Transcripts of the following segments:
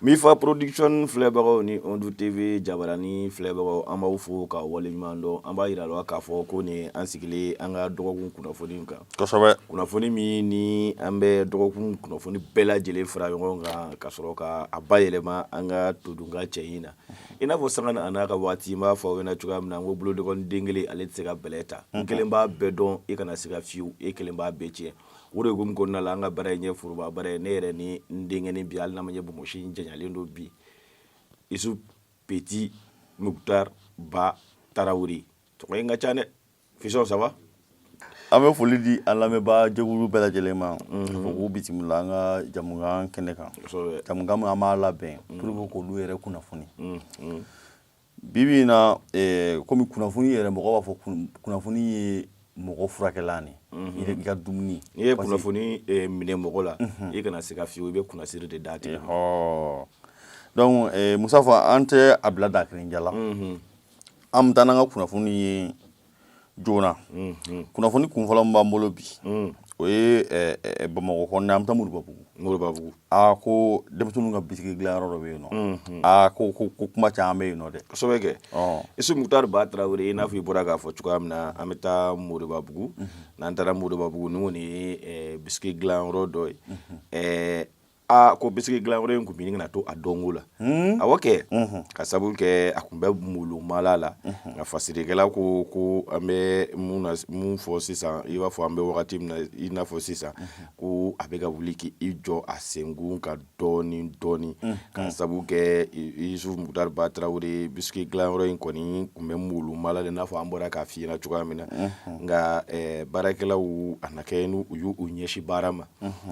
Mifa Production filɛbagaw ni Ondu TV jabarani filɛbagaw, an b'aw fo ka waleɲuman dɔn. An b'a yira la k'a fɔ ko nin an sigilen an ka dɔgɔkun kunnafoni kan. Kunnafoni min ni an bɛ dɔgɔkun kunnafoni bɛɛ lajɛlen fara ɲɔgɔn kan ka sɔrɔ ka a bayɛlɛma an ka todunkan cɛɲi na. I n'a fɔ sanga ni a n'a ka waati, n b'a fɔ aw ɲɛna cogoya min na, n ko bolodɔgɔnin den kelen, ale tɛ se ka bɛlɛ ta. N kelen b'a bɛɛ dɔn, i kana siga fiyewu, e kelen b'a bɛɛ tiɲɛ. O de hukumu kɔnɔna la, an ka baara in ye foroba baara ye. Ne yɛrɛ ni n denkɛnin bi, hali n'a ma ɲɛ bonbonsi in janyalen don bi, Isu Petit Muktar Ba Tarawele, tɔgɔ in ka ca dɛ. Fiston, ça va? An bɛ foli di an lamɛnbaa jɛkulu bɛɛ lajɛlen ma, k'a fɔ k'u bisimila an ka jamukan kɛnɛ kan, jamukan min an b'a labɛn pour que k'olu yɛrɛ kunnafoni. Bi bi in na, komi kunnafoni yɛrɛ, mɔgɔ b'a fɔ kunnafoni ye mɔgɔ furakɛlan de i ka dumuni. N'i ye kunnafoni minɛ mɔgɔ la, i kana siga fiyewu, i bɛ kunnasiri de d'a tigi ma. Donc Musafa, an tɛ a bila dakirinja la, an bɛ taa n'an ka kunnafoni ye joona. Kunnafoni kunfɔlɔ min b'an bolo bi, o ye Bamakɔ kɔnɔna, an bɛ taa Moribabugu. Moribabugu. Aa, ko denmisɛnninw ka bisiki dilanyɔrɔ dɔ bɛ yen nɔ. Aa, ko kuma caman bɛ yen nɔ dɛ. Kosɛbɛ kɛ. Isu Muktar Ba Tarawele, i n'a fɔ i bɔra k'a fɔ cogoya min na, an bɛ taa Moribabugu. N'an taara Moribabugu, nin kɔni ye bisiki dilanyɔrɔ dɔ ye. Aa, ko bisiki dilanyɔrɔ in tun bɛ ɲini ka na to a dɔnko la. Awɔ kɛ, ka sabu kɛ a tun bɛ molomala la. Nka fasirikɛla ko an bɛ mun fɔ sisan, i b'a fɔ an bɛ wagati min na i n'a fɔ sisan, ko a bɛ ka wuli k'i jɔ a senkun kan dɔɔni dɔɔni, ka sabu kɛ, Isu Muktar Ba Tarawele, bisiki dilanyɔrɔ in kɔni tun bɛ molomala la, i n'a fɔ an bɔra k'a f'i ɲɛna cogoya min na. Nka baarakɛlaw a na kɛ n'u y'u ɲɛsin baara ma,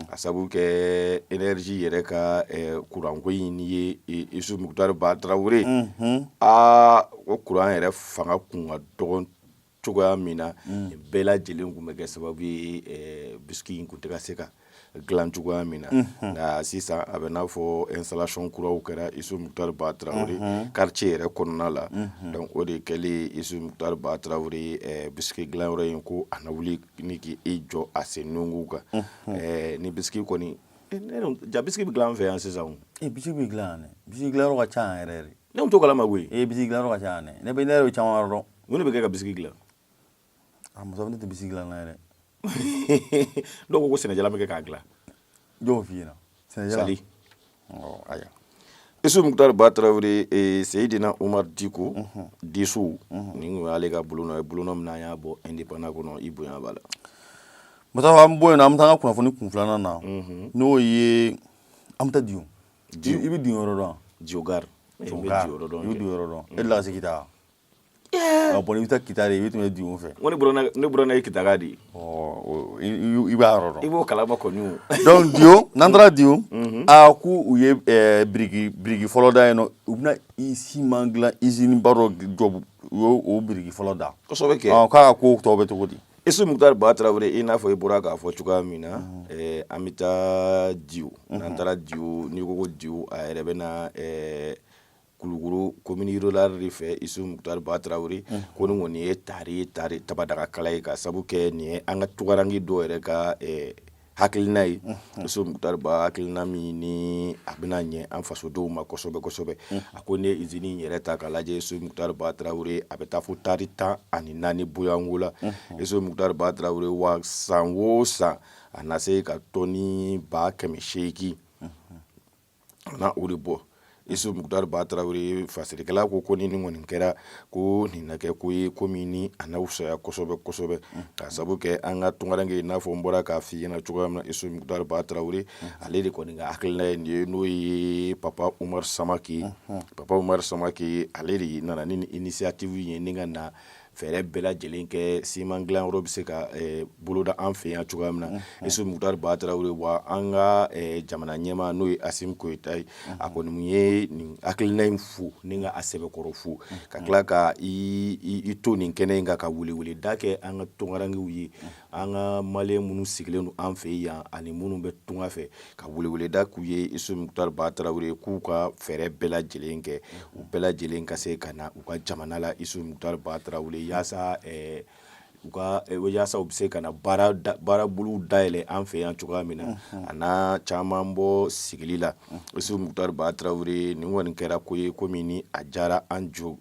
a sabu kɛ énergie yɛrɛ ka kuranko in ye, Isu Muktar Ba Tarawele, aa, o kuran yɛrɛ fanga kun ka dɔgɔn cogoya min na, nin bɛɛ lajɛlen tun bɛ kɛ sababu ye bisiki in kun tɛ ka se ka dilan cogoya min na. Nka sisan a bɛ n'a fɔ installation kuraw kɛra, Isu Muktar Ba Tarawele, quartier yɛrɛ kɔnɔna la. Donc o de kɛlen, Isu Muktar Ba Tarawele, bisiki dilanyɔrɔ in ko a na wuli ni k'i jɔ a sen nunkun kan. Ni bisiki kɔni, ja bisiki bɛ dilan an fɛ yan sisan o. Ee, bisiki bɛ dilan yan dɛ, bisiki dilanyɔrɔ ka ca yan yɛrɛ yɛrɛ. Ne tun t'o kalama koyi. Ee, bisiki dilanyɔrɔ ka ca yan dɛ, ne yɛrɛ bɛ caman wɛrɛ dɔn. Mun de bɛ kɛ ka bisiki dilan? A muso, ne tɛ bisiki dilan yɛrɛ. Dɔw ko sɛnɛjalan bɛ kɛ k'a dilan. Jɔn f'i ɲɛna? Sɛnɛjalan. Sali. Ayiwa. Isu Muktar Ba Tarawele, Seyidina Umar Diko Disu, nin kun y'ale ka bolonɔ ye, bolonɔ min n'an y'a bɔ Indépendant kɔnɔ, i bonya b'a la. Mustafa, an bɛ bɔ yen nɔ, an bɛ taa an ka kunnafoni kun filanan na, n'o ye an bɛ taa Diyo. I bɛ Diyo yɔrɔ dɔn? Diyo gare. I bɛ Diyo yɔrɔ dɔn. I bɛ Diyo yɔrɔ dɔn. E delila ka se Kita? Bon, i bɛ taa Kita de, i bɛ tɛmɛ Diyo fɛ. N ko ne buranna ye Kitaka de ye. I b'a yɔrɔ dɔn. I b'o kalama kɔni o. Donc Diyo, n'an taara Diyo, aa, k'u u ye biriki fɔlɔ da yen nɔ. U bɛna siman dilan usine ba dɔ jɔ, u y'o o biriki fɔlɔ da. Kosɛbɛ kɛ. K'a ka ko tɔ bɛ cogo di? Isu Muktar Ba Tarawele, i n'a fɔ i bɔra k'a fɔ cogoya min na, an bɛ taa Diyo. N'an taara Diyo, n'i ko Diyo, a yɛrɛ bɛ na Kulukoro commune rurale de fɛ. Isu Muktar Ba Tarawele, ko nin kɔni ye tari tari tabadaga kala ye, ka sabu kɛ nin ye an ka tugarangi dɔw yɛrɛ ka hakilina ye. Isu Muktar Ba, hakilina min ni a bɛna ɲɛ an fasodenw ma kosɛbɛ kosɛbɛ. A ko ne ye usine in yɛrɛ ta k'a lajɛ, Isu Muktar Ba Tarawele, a bɛ taa fo tari 14 boyanko la, Isu Muktar Ba Tarawele. Wa san o san, a na se ka tɔni 800,000 na o de bɔ. Isu Muktar Ba Tarawele, fasirikɛla ko ni nin kɔni kɛra, ko nin na kɛ ko ye, ko min ni a na fisaya kosɛbɛ kosɛbɛ, ka sabu kɛ an ka tunkaranke, i n'a fɔ n bɔra k'a f'i ɲɛna cogoya min na, Isu Muktar Ba Tarawele, ale de kɔni ka hakilina ye nin ye, n'o ye Papa Umar Samake. Papa Umar Samake, ale de nana ni initiative ye ni ka na fɛɛrɛ bɛɛ lajɛlen kɛ siman dilanyɔrɔ bɛ se ka boloda an fɛ yan cogoya min na, Isu Muktar Ba Tarawele. Wa an ka jamana ɲɛmaa, n'o ye Asimi Goyita ye, a kɔni ye nin hakilina in fo ni ka a sɛbɛkɔrɔ fo, ka tila ka i to nin kɛnɛ in kan ka weleweleda kɛ an ka tunkarankew ye, an ka maliyɛn minnu sigilen don an fɛ yan ani minnu bɛ tunga fɛ, ka weleweleda k'u ye, Isu Muktar Ba Tarawele, k'u ka fɛɛrɛ bɛɛ lajɛlen kɛ, u bɛɛ lajɛlen ka se ka na u ka jamana la, Isu Muktar Ba Tarawele, yaasa U ka yaasa u bɛ se ka na baarabolow dayɛlɛ an fɛ yan cogoya min na, a n'a caman bɔ sigili la. Isufu Mukutari Ba Tarawele, nin kɔni kɛra ko ye ko min ni a diyara an Jo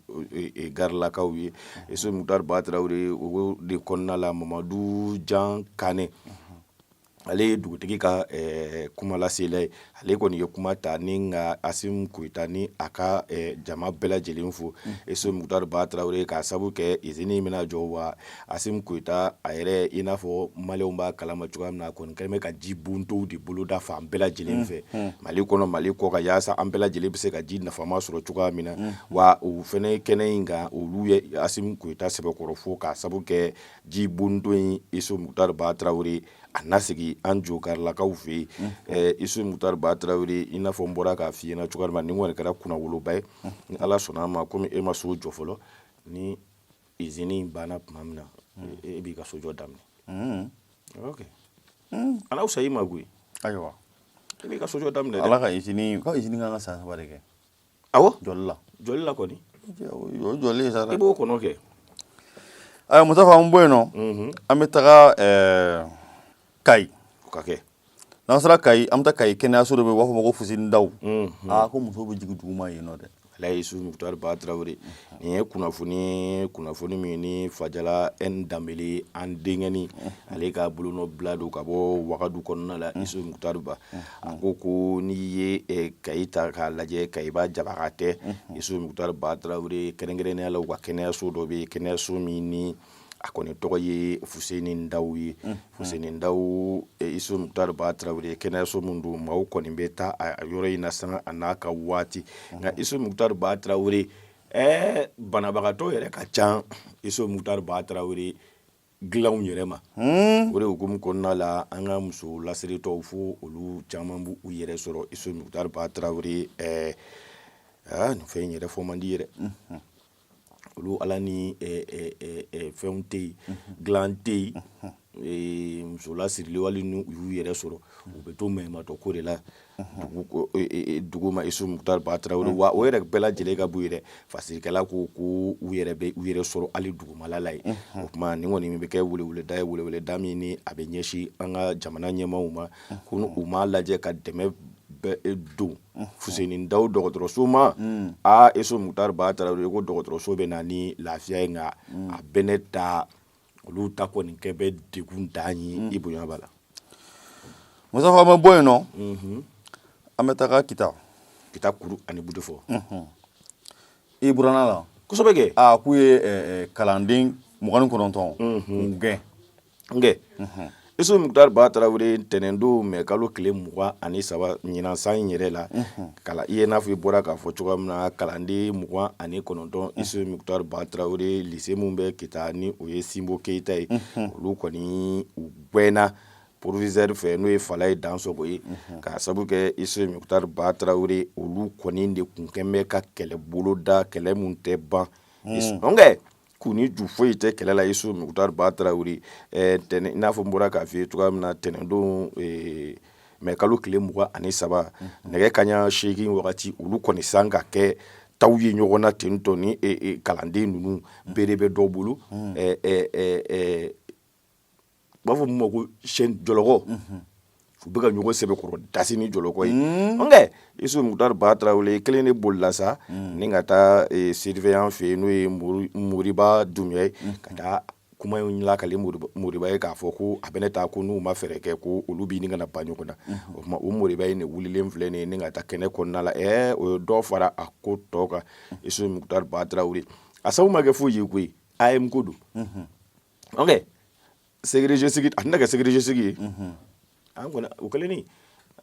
garilakaw ye. Isufu Mukutari Ba Tarawele, o de kɔnɔna la, Mamadu Jan Kanɛ, ale ye dugutigi ka kumalasela ye. Ale kɔni ye kuma ta ni ka Asimi Goyita ni a ka jama bɛɛ lajɛlen fo, Isufu Mukutari Ba Tarawele, k'a sabu kɛ izini in bɛna jɔ. Wa Asimi Goyita a yɛrɛ, i n'a fɔ maliyɛnw b'a kalama cogoya min na, a kɔni kɛlen bɛ ka ji bontow de boloda fan bɛɛ lajɛlen fɛ Mali kɔnɔ, Mali kɔkan, yaasa an bɛɛ lajɛlen bɛ se ka ji nafama sɔrɔ cogoya min na. Wa o fɛnɛ kɛnɛ in kan, olu ye Asimi Goyita sɛbɛkɔrɔ fo k'a sabu kɛ ji bonto in, Isufu Mukutari Ba Tarawele, a na sigi an Jo garilakaw fɛ yen. Isufu Mukutari Ba Tarawele, i n'a fɔ n bɔra k'a f'i ɲɛna cogoya min na, nin kɔni kɛra kunnawoloba ye. Ni Ala sɔnna a ma, komi e ma so jɔ fɔlɔ, ni izini in banna tuma min na, e b'i ka sojɔ daminɛ. Ok, ala fisa i ma koyi. Ayiwa. E b'i ka sojɔ daminɛ dɛ. Ala ka izini, ka izini kan ka san 3 de kɛ. Awɔ. Jɔli la. Jɔli la kɔni. O jɔli ye sa dɛ. I b'o kɔnɔ kɛ. Ayiwa Mustafa, an bɔ yen nɔ, an bɛ taga Kayi. O ka kɛ. N'an sera Kayi, an bɛ taa Kayi kɛnɛyaso dɔ bɛ yen, u b'a fɔ o ma ko Fuseni Dawu. Aa, ko musow bɛ jigin duguma yen nɔ dɛ. Alayi Isufu Mukutari Ba Tarawele, nin ye kunnafoni min ni Fajala N Danbele, an denkɛni, ale ka bolonɔbila don ka bɔ Wagadu kɔnɔna la. Isufu Mukutari Ba, a ko ko n'i ye Kayi ta k'a lajɛ, Kayiba Jabagatɛ, Isufu Mukutari Ba Tarawele, kɛrɛnkɛrɛnnenya la, u ka kɛnɛyaso dɔ bɛ yen, kɛnɛyaso min ni a kɔni tɔgɔ ye Fuseni Dawu ye. Fuseni Dawu, Isufu Mukutari Ba Tarawele, kɛnɛyaso min don, maaw kɔni bɛ taa a yɔrɔ in na sanga a n'a ka waati. Nka Isufu Mukutari Ba Tarawele, banabagatɔ yɛrɛ ka ca Isufu Mukutari Ba Tarawele dilanw yɛrɛ ma. O de hukumu kɔnɔna la, an ka muso lasiritɔw fo olu caman b'u yɛrɛ sɔrɔ Isufu Mukutari Ba Tarawele. Nin fɛn in yɛrɛ fɔ man di yɛrɛ. Olu ala ni fɛnw tɛ yen, dilan tɛ yen, muso lasirili wali n'u y'u yɛrɛ sɔrɔ, u bɛ to maɲumatɔ ko de la dugu ma, Isufu Mukutari Ba Tarawele. Wa o yɛrɛ bɛɛ lajɛlen ka b'u yɛrɛ fasirikɛla ko ko u yɛrɛ bɛ u yɛrɛ sɔrɔ hali dugumala la yen. O tuma nin kɔni bɛ kɛ weleweleda ye, weleweleda min ni a bɛ ɲɛsin an ka jamana ɲɛmaaw ma, ko u m'a lajɛ ka dɛmɛ bɛɛ don Fuseni Dawu dɔgɔtɔrɔso ma. Aa, Isufu Mukutari Ba Tarawele ko dɔgɔtɔrɔso bɛ na ni lafiya ye, nka a bɛ ne ta olu ta kɔni kɛ bɛ degun dan ye. I bonya b'a la. Mustafa, an bɛ bɔ yen nɔ, an bɛ taga Kita. Kita kuru ani budefɔ. I buranna la. Kosɛbɛ kɛ. Aa, k'u ye kalanden 29 k'u gɛn. Nkɛ Isufu Mukutari Ba Tarawele, ntɛnɛndon mɛ kalo tile 23 ɲinan san in yɛrɛ la, kala i ye n'a fɔ i bɔra k'a fɔ cogoya min na, kalanden 29, Isufu Mukutari Ba Tarawele, lycée min bɛ Kita ni o ye Sinbo Keyita ye, olu kɔni u gɛnna proviseur fɛ, n'o ye Falaye Dansɔgɔ ye, k'a sabu kɛ Isufu Mukutari Ba Tarawele, olu kɔni de kun kɛn bɛ ka kɛlɛ boloda, kɛlɛ mun tɛ ban. Nkɛ k'u ni ju foyi tɛ kɛlɛ la. Isufu Mukutari Ba Tarawele, tɛnɛ, i n'a fɔ n bɔra k'a f'i ye cogoya min na, tɛnɛndon mɛ kalo tile 23, nɛgɛ kaɲa 8 wagati, olu kɔni san ka kɛ taw ye ɲɔgɔn na ten tɔ ni kalanden ninnu bere bɛ dɔw bolo, u b'a fɔ mun ma ko chaîne jɔlɔkɔ, u bɛ ka ɲɔgɔn sɛbɛkɔrɔ dasi ni jɔlɔkɔ ye. Nkɛ Isufu Mukutari Ba Tarawele kelen de bolila sa ni ka taa surveillant fɛ yen, n'o ye Moriba Dunbiya ye, ka taa kuma in lakali Moriba ye, k'a fɔ ko a bɛ ne taa ko n'u ma fɛɛrɛ kɛ, ko olu b'i ni kana ban ɲɔgɔn na. O tuma o Moriba in de wulilen filɛ nin ye ni ka taa kɛnɛ kɔnɔna la. O ye dɔ fara a ko tɔ kan. Isufu Mukutari Ba Tarawele, a sababu ma kɛ foyi ye koyi, AEEM ko don. Ok, sécurité sigi, a tɛna kɛ sécurité sigi ye. An kɔni o kɛlen ni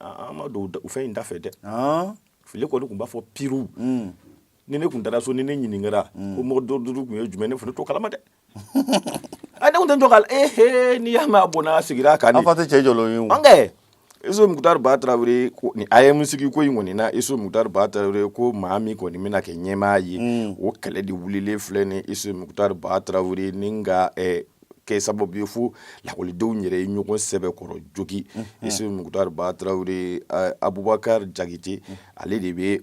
an ma don o fɛn in da fɛ dɛ. Fili kɔni tun b'a fɔ piru ni ne tun taara so, ni ne ɲininkara ko mot d'ordre tun ye jumɛn, ne fana t'o kalama dɛ. A ne tun tɛ jɔ ka ee n'i y'a mɛn a bɔnna a sigira a kan. An fa tɛ cɛ jɔlen ye o. Ok, Isufu Mukutari Ba Tarawele ko ni AEEM sigi ko in kɔni na, Isufu Mukutari Ba Tarawele, ko maa min kɔni bɛna kɛ ɲɛmaa ye, o kɛlɛ de wulilen filɛ ni Isufu Mukutari Ba Tarawele, ni ka kɛ sababu ye fo lakɔlidenw yɛrɛ ye ɲɔgɔn sɛbɛkɔrɔ jogi. Isufu Mukutari Ba Tarawele, Abubakar Jakite, ale de bɛ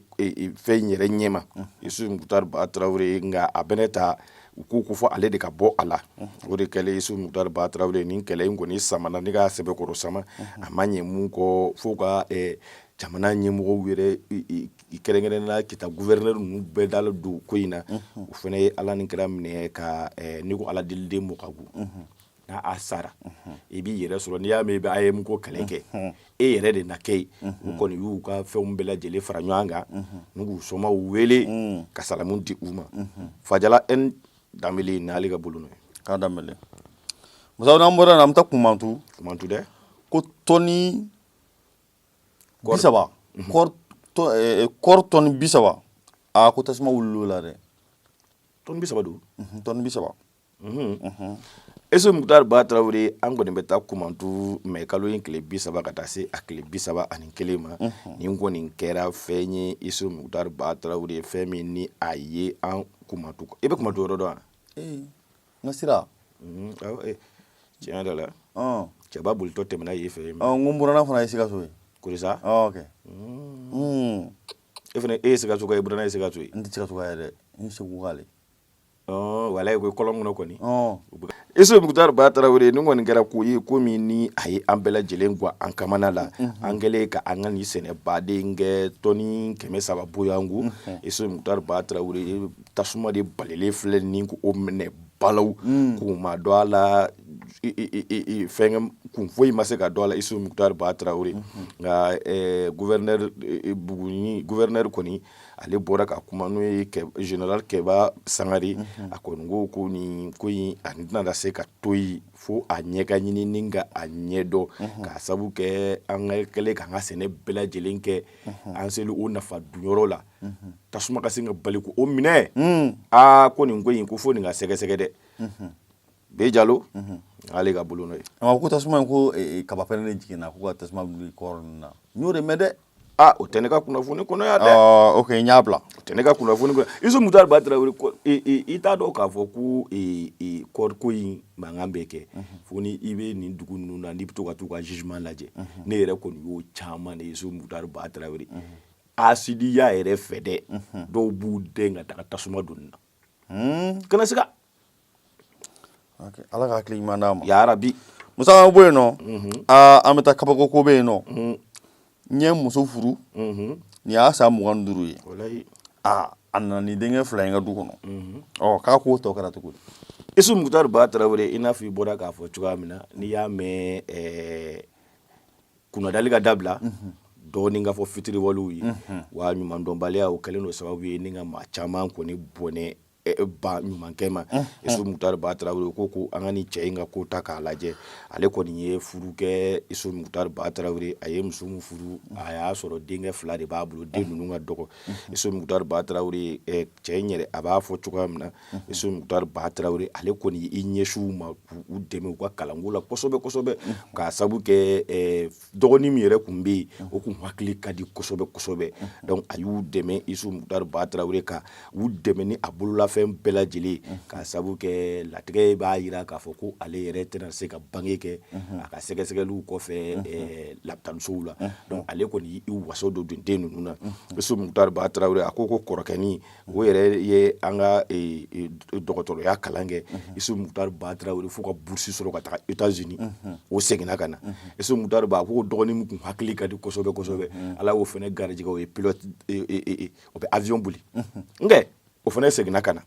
fɛn in yɛrɛ ɲɛma, Isufu Mukutari Ba Tarawele. Nka a bɛnɛ ta U ko ko fɔ ale de ka bɔ a la. O de kɛlen, Isu Mukutari Ba Tarawele, nin kɛlɛ in kɔni samana ni k'a sɛbɛkɔrɔ sama, a ma ɲɛ mun kɔ, fo ka jamana ɲɛmɔgɔw yɛrɛ, kɛrɛnkɛrɛnnenya Kita gouverneur ninnu bɛɛ dalen don ko in na. U fana ye Ala ni kira minɛ ka n'i ko Ala deliden mɔ ka go n'a a sara, i b'i yɛrɛ sɔrɔ. N'i y'a mɛn i bɛ AEEM ko kɛlɛ kɛ, e yɛrɛ de na kɛ yen. U kɔni y'u ka fɛnw bɛɛ lajɛlen fara ɲɔgɔn kan n'u k'u somaw wele ka salamu di u ma. Fajala N Danbele n'ale ka bolo nɔ ye. K'a Danbele Musa, n'an bɔra yen, an bɛ taa Kumantu. Kumantu dɛ. Ko tɔni 30, kɔɔri tɔni 30, aa, ko tasuma wulil'o la dɛ. Tɔni 30 don? Tɔni 30. Isu Mukutari Ba Tarawele, an kɔni bɛ taa Kumantu mɛ kalo in tile 30 ka taa se a tile 31 ma. Nin kɔni kɛra fɛn ye, Isu Mukutari Ba Tarawele, fɛn min ni a ye an Kumantu. I bɛ Kumantu yɔrɔ dɔn wa? Ee, n ka sira. Awɔ, tiɲɛ yɛrɛ la, cɛba bolitɔ tɛmɛna yen fɛ. N ko n buranna fana ye Sikaso ye. Kori sa? Ok. E fana, e ye Sikaso ka ye, buranna ye Sikaso ye? N tɛ Sikaso ka ye dɛ, n Segu k'ale. Walayi, ko kɔlɔn kɔnɔ kɔni. Isu Mukutari Ba Tarawele, nin kɔni kɛra ko ye, ko min ni a ye an bɛɛ lajɛlen gan an kamana la. An kɛlen ka an ka nin sɛnɛ baden kɛ tɔni 300 boyanko, Isu Mukutari Ba Tarawele, tasuma de balilen filɛ nin ko o minɛ balaw k'u ma dɔn a la, fɛn kun foyi ma se ka dɔn a la, Isu Mukutari Ba Tarawele. Nka gouverneur Buguni, gouverneur kɔni, ale bɔra ka kuma, n'o ye général Kɛba Sangare. A kɔni ko ko nin ko in, a tɛna se ka to yen fo a ɲɛ ka ɲini ni ka a ɲɛ dɔn, k'a sabu kɛ an ka kɛlen k'an ka sɛnɛ bɛɛ lajɛlen kɛ, an seli o nafa dunyɔrɔ la, tasuma ka se ka bali ko o minɛ. Aa, ko nin ko in, ko fo nin ka sɛgɛsɛgɛ dɛ. Be Jalo, ale ka bolo nɔ ye. A ko tasuma in, ko kaba pɛrɛn de jiginna, ko ka tasuma wuli kɔɔri ninnu na. N y'o de mɛn dɛ. Aa, o tɛ ne ka kunnafoni kɔnɔ yan dɛ. Ok, n y'a bila. O tɛ ne ka kunnafoni kɔnɔ. Isu Mutari Ba Tarawele, i t'a dɔn k'a fɔ ko kɔɔri ko in mankan bɛ kɛ fo ni i bɛ nin dugu ninnu na, n'i bɛ to ka t'u ka jugement lajɛ. Ne yɛrɛ kɔni y'o caman de ye, Isu Mutari Ba Tarawele. Asidiya yɛrɛ fɛ dɛ, dɔw b'u den ka taga tasuma don na. Kana siga. Ala ka hakili ɲuman d'a ma. Yarabi. Musa, an bɔ yen nɔ, an bɛ taa kabako ko bɛ yen nɔ. N ye muso furu, nin y'a san 25 ye. Aa, a nana ni denkɛ fila ye n ka du kɔnɔ. Ɔ, k'a ko tɔ kɛra cogo di? Isu Mukutari Ba Tarawele, i n'a fɔ i bɔra k'a fɔ cogoya min na, n'i y'a mɛn kunnadali ka dabila dɔɔnin ka fɔ fitiriwalew ye, wa ɲumandɔnbaliya, o kɛlen don sababu ye ni ka maa caman kɔni bɔnɛ ba ɲumankɛ ma. Isu Mutari Ba Tarawele ko an ka nin cɛ in ka ko ta k'a lajɛ. Ale kɔni ye furu kɛ, Isu Mutari Ba Tarawele. A ye muso min furu, a y'a sɔrɔ denkɛ fila de b'a bolo. Den ninnu ka dɔgɔ, Isu Mutari Ba Tarawele. Cɛ in yɛrɛ, a b'a fɔ cogoya min na, Isu Mutari Ba Tarawele, ale kɔni i ɲɛsin u ma k'u dɛmɛ u ka kalanko la kosɛbɛ kosɛbɛ, k'a sabu kɛ dɔgɔnin min yɛrɛ tun bɛ yen, o tun hakili ka di kosɛbɛ kosɛbɛ. Donc a y'u dɛmɛ, Isu Mutari Ba Tarawele, ka u dɛmɛ ni a bololafɛn bɛɛ lajɛlen, k'a sabu kɛ latigɛ b'a jira k'a fɔ ko ale yɛrɛ tɛna se ka bange kɛ a ka sɛgɛsɛgɛliw kɔfɛ lapitanisow la. Donc ale kɔni y'i waso don den ninnu na. Isu Mutari Ba Tarawele, a ko ko kɔrɔkɛnin o yɛrɛ ye an ka dɔgɔtɔrɔya kalan kɛ, Isu Mutari Ba Tarawele, fo ka bourse sɔrɔ ka taga États-Unis, o seginna ka na. Isu Mutari Ba ko dɔgɔnin min tun hakili ka di kosɛbɛ kosɛbɛ, Ala y'o fana garijɛgɛ, o ye pilote, o bɛ avion boli nkɛ, o fana seginna ka na.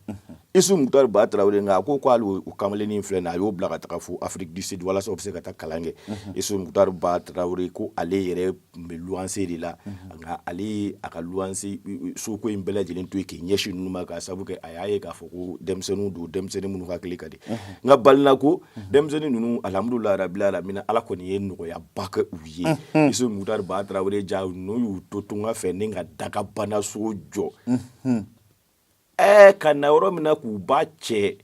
Isu Mutari Ba Tarawele, nka a ko k'ale o kamalennin filɛ nin ye, a y'o bila ka taga fo Afrique du Sud walasa o bɛ se ka taa kalan kɛ. Isu Mutari Ba Tarawele ko ale yɛrɛ tun bɛ luwanse de la, nka ale ye a ka luwanse soko in bɛɛ lajɛlen to yen k'i ɲɛsin ninnu ma, k'a sabu kɛ a y'a ye k'a fɔ ko denmisɛnninw don, denmisɛnnin minnu hakili ka di. Nka balina ko denmisɛnnin ninnu, alhamdulilayi rabil alamina, Ala kɔni ye nɔgɔyaba kɛ u ye. Isu Mutari Ba Tarawele, ja n'u y'u to tunga fɛ ni ka dagabanaso jɔ, ka na yɔrɔ min na k'u ba cɛ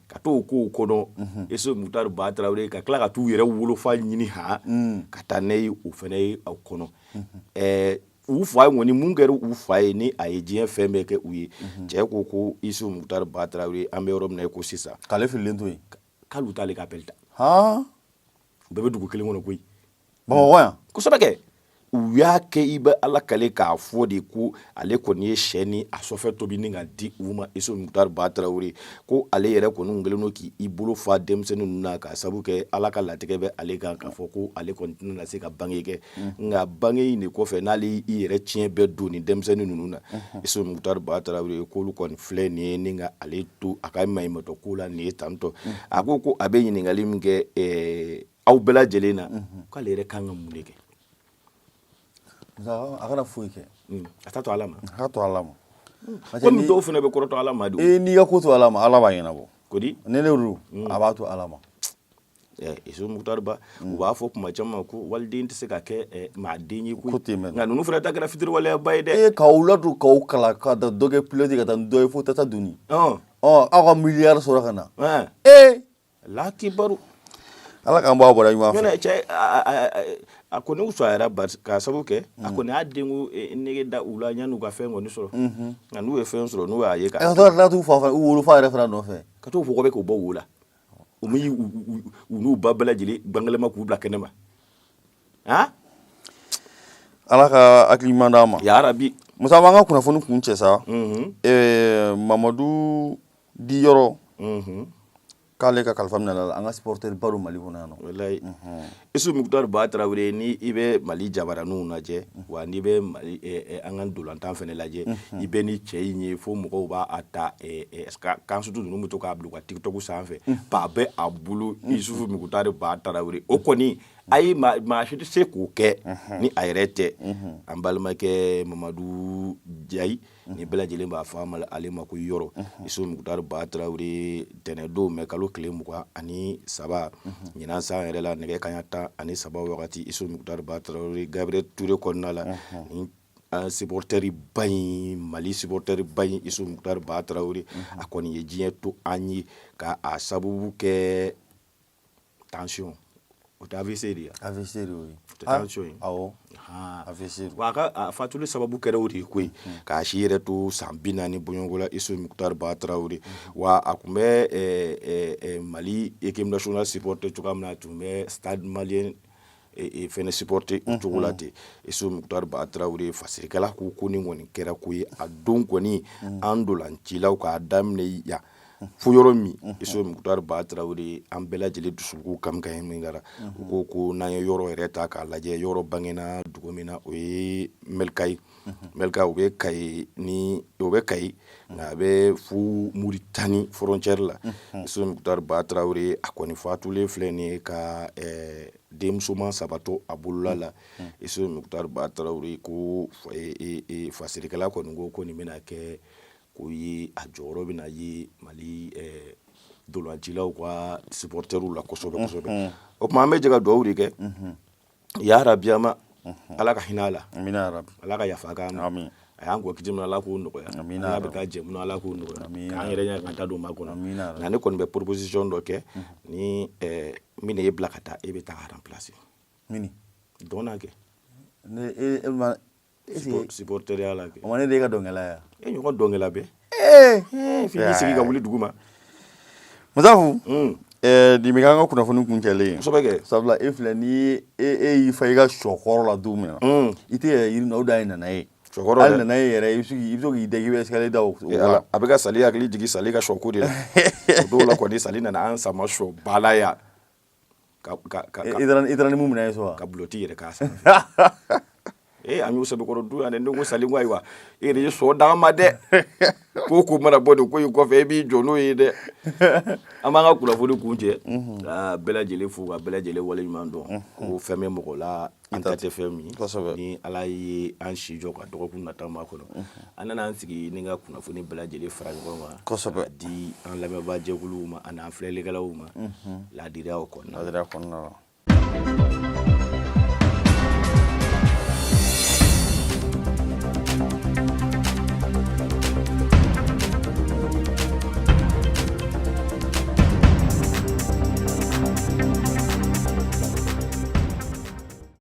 ka t'o kow kɔnɔ, Isu Mutari Ba Tarawele, ka tila ka t'u yɛrɛ wolofa ɲini han ka taa n'a ye o fana ye o kɔnɔ. U fa ye kɔni, mun kɛra u fa ye ni a ye diɲɛ fɛn bɛɛ kɛ u ye? Cɛ ko ko Isu Mutari Ba Tarawele, an bɛ yɔrɔ min na i ko sisan, k'ale fililen to yen. K'ale t'ale ka appel ta. U bɛɛ bɛ dugu kelen kɔnɔ koyi. Bamakɔ yan? Kosɛbɛ kɛ. U y'a kɛ, i bɛ Ala kale k'a fɔ de ko ale kɔni ye sɛ ni a sɔfɛ tobi ni ka di u ma. Isu Mukutari Ba Tarawele ko ale yɛrɛ kɔni kɛlen don k'i bolo fa denmisɛnnin ninnu na, k'a sabu kɛ Ala ka latigɛ bɛ ale kan, k'a fɔ ko ale kɔni tɛna se ka bange kɛ. Nka bange in de kɔfɛ, n'ale i yɛrɛ tiɲɛ bɛɛ don ni denmisɛnnin ninnu na, Isu Mukutari Ba Tarawele k'olu kɔni filɛ nin ye ni ka ale to a ka maɲumatɔ ko la nin ye tantɔ. A ko ko a bɛ ɲininkali min kɛ aw bɛɛ lajɛlen na, k'ale yɛrɛ kan ka mun de kɛ? A kana foyi kɛ. A ta to Ala ma. A ka to Ala ma. Komi dɔw fana bɛ kɔrɔtɔ Ala ma de. Ee, n'i ka ko to Ala ma, Ala b'a ɲɛnabɔ. Kodi. Ne don, a b'a to Ala ma. Isu Mukutari Ba, u b'a fɔ kuma caman ko waliden tɛ se ka kɛ maa den ye koyi. Nka ninnu fana ta kɛra fitiriwaleyaba ye dɛ. Ee, k'aw ladon, k'aw kalan, ka da dɔ kɛ pilote, ka taa ni dɔ ye fo tata doni. Ɔ, aw ka miliyari sɔrɔ ka na. Ee. Lakibaru. Ala k'an bɔ a bɔra ɲuman fɛ. Cɛ, a kɔni fisayara k'a sababu kɛ a kɔni y'a denko nege da u la yan'u ka fɛn kɔni sɔrɔ. Nka n'u ye fɛn sɔrɔ, n'u y'a ye ka taa t'u fa fana, u wolofa yɛrɛ fana nɔfɛ. Ka t'o fɔ bɛ k'u bɔ wo la, u u n'u ba bɛɛ lajɛlen gbangɛlɛma k'u bila kɛnɛ ma. Han. Ala ka hakili ɲuman d'an ma. Yarabi. Musa, an b'an ka kunnafoni kuncɛ sa. Mamadu Diyɔrɔ, k'ale ka kalifa minɛ la, an ka supporter ba don Mali kɔnɔ yan nɔ. Walayi, Isu Mukutari Ba Tarawele, ni i bɛ Mali jabaraninw lajɛ, wa n'i bɛ Mali an ka ntolantan fana lajɛ, i bɛ ni cɛ in ye fo mɔgɔw b'a a ta kan, surtout ninnu bɛ to k'a bila u ka TikTok sanfɛ, ba bɛ a bolo. Isufu Mukutari Ba Tarawele, o kɔni ayi, maa si tɛ se k'o kɛ ni a yɛrɛ tɛ. An balimakɛ Mamadu Jayi ni bɛɛ lajɛlen b'a fɔ ale ma ko Yɔrɔ. Isu Mukutari Ba Tarawele, tɛnɛndon mɛ kalo tile 23 ɲinan san yɛrɛ la, nɛgɛ kanɲɛ 13 wagati, Isu Mukutari Ba Tarawele, Gabriel Touré kɔnɔna la, ni an supporter ba in, Mali supporter ba in, Isu Mukutari Ba Tarawele, a kɔni ye diɲɛ to an ye ka a sababu kɛ tension. O tɛ AVC de ye? AVC de y'o ye. Tɛ tension ye? Awɔ, AVC. Wa a ka a fatuli sababu kɛra o de ye koyi, k'a si yɛrɛ to san 40 bɔɲɔgɔnko la, Isu Mukutari Ba Tarawele. Wa a tun bɛ Mali équipe nationale supporter cogoya min na, a tun bɛ Stade Malien fɛnɛ supporter o cogo la ten. Isu Mukutari Ba Tarawele, fasirikɛla ko ko nin kɔni kɛra ko ye a don kɔni, an dolancilaw k'a daminɛ yan fo yɔrɔ min, Isu Mukutari Ba Tarawele, an bɛɛ lajɛlen dusukun kami ka min kɛra. U ko ko n'an ye Yɔrɔ yɛrɛ ta k'a lajɛ, Yɔrɔ bangena dugu min na, o ye Mɛlika ye. Mɛlika, o bɛ Kayi ni o bɛ Kayi, nka a bɛ fo Muritani frontière la. Isu Mukutari Ba Tarawele, a kɔni fatulen filɛ nin ye ka denmusoman saba to a bolola la. Isu Mukutari Ba Tarawele ko fasirikɛla kɔni ko ko nin bɛna kɛ ko ye, a jɔyɔrɔ bɛna ye Mali dolancilaw ka supporterw la kosɛbɛ kosɛbɛ. O tuma an bɛ jɛ ka dugawu de kɛ, ya rabiyama, Ala ka hinɛ a la, Ala ka yafa k'a ma. A y'an kɔ kiti min, Ala k'o nɔgɔya. Ala bɛ taa jɛ min, Ala k'o nɔgɔya, k'an yɛrɛ ɲɛ k'an ta don ma kɔnɔ. Nka ne kɔni bɛ proposition dɔ kɛ ni n bɛna e bila ka taa, e bɛ taa k'a remplacer. Mini? Dɔn na kɛ. Ne e ma Supporteriya la kɛ. O ma, ne de ye ka dɔnkɛla ye. E ɲɔgɔn dɔnkɛla bɛ. Ee. F'i k'i sigi ka wuli dugu ma. Musafu, nin bɛ k'an ka kunnafoni kuncɛlen ye. Kosɛbɛ kɛ. Sabula e filɛ, ni e y'i fa i ka sɔ kɔrɔ la don min na, i tɛ yɛlɛ yiri min na, o dan ye nana ye. Sɔkɔrɔ. Hali nana ye yɛrɛ, i bɛ se k'i da k'i bɛ escalier da o la. A bɛ ka Sali hakili jigin Sali ka sɔko de la. O dɔw la kɔni, Sali nana an sama sɔ ba la yan. I taara ni mun minɛ ye so wa? Ka bulɔti yɛrɛ k'a sanfɛ. Ee, an y'o sɛbɛkɔrɔ dun yan dɛ. Ne ko Sali, ko ayiwa, e yɛrɛ ye sɔ d'an ma dɛ, ko ko mana bɔ nin ko in kɔfɛ, e b'i jɔ n'o ye dɛ. An b'an ka kunnafoni kuncɛ ka bɛɛ lajɛlen fo, ka bɛɛ lajɛlen waleɲuman dɔn, ko fɛn bɛ mɔgɔ la an ta tɛ fɛn min. Ni Ala ye an si jɔ ka dɔgɔkun nata ma kɔnɔ, an nana an sigi ni ka kunnafoni bɛɛ lajɛlen fara ɲɔgɔn kan ka di an lamɛnbaa jɛkuluw ma ani an filɛlikɛlaw ma laadiriyaw kɔnɔna la.